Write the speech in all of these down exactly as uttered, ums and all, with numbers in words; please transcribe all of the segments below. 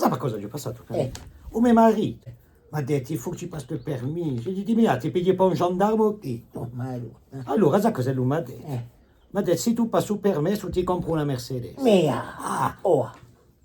Sà cosa aghju passatu? Eh. U me maritu m'hà dettu: "Furci pà stu permissu." Eiu dicu: "Mì, ti pigli pà un gendarmu o chì?" Oh, ma allora. Allora, sà cosa ellu m'hà dettu? Eh. M'hà dettu: "Sì tù passi u permessu, ti compru una Mercedes." Mì! Ah! Oh!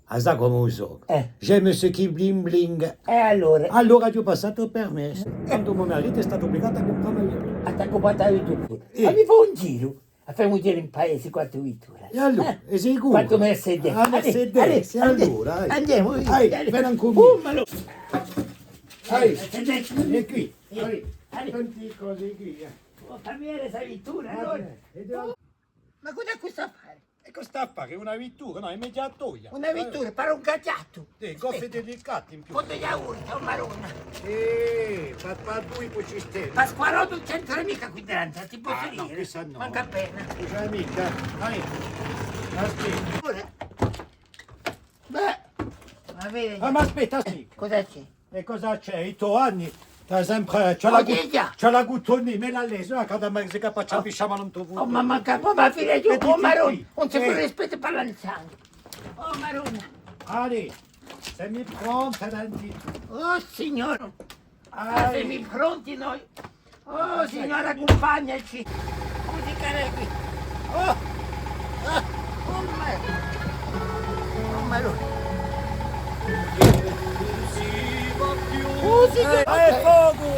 Ah, sà cumu sò. Eh. J'aime ce qui bling bling. È allora? Allora aghju passatu u permessu. Eh. Tandu u me maritu hè statu ubligatu à cumprà mi. Ah, t'hà cumpratu a vittura. Eh. Ma mi fà un giru. A femu ghjiri in paesi quantu vittura. È allora, eh, hè sicuru? Quantu Mercedes. Ah, Mercedes, allora, eh. Andimu, via. Veni cù mè. Uh, ma no. Hè quì. Allora, tanti cosi quì, eh. Oh, fammi vede sta vittura, allora. Ma cosa hè questu affare? È cosa hè st'affare? Una vittura? Nò, hè megliu a toia. Una vittura, pare un caghjatu. Sì, cose delicate in più. Quantu aghju avutu, o Maronna? Eh, pà, pà dui pò ci stà. Pasqualò, ùn c'entra micca quì drentu, ti possu dì. Ah, nò, quessa nò. Mancu appena. Ùn c'entra micca. Dai, aspetta. Ora. Bè. Ma vedi. Ah, ma aspetta, sì. Cosa c'hè? È cosa c'hè? I to anni? T'hai sempre, c'hè la gu-, c'hè la guttoni, mè la lesa, cada mese capace a pisciama non t'ho vutu. Oh, ma, ma, ma figliu, oh, Maronna, ùn ci vole rispettu pà l'anziani. Oh, Maronna. Allez, semu pronti, Randy? Oh, Signore. Ah, semu pronti noi? Oh, Signore, accumpagnaci. Musica reggae. Oh, ah, oh, ma, oh, ma allora. Musica. Eh, focu!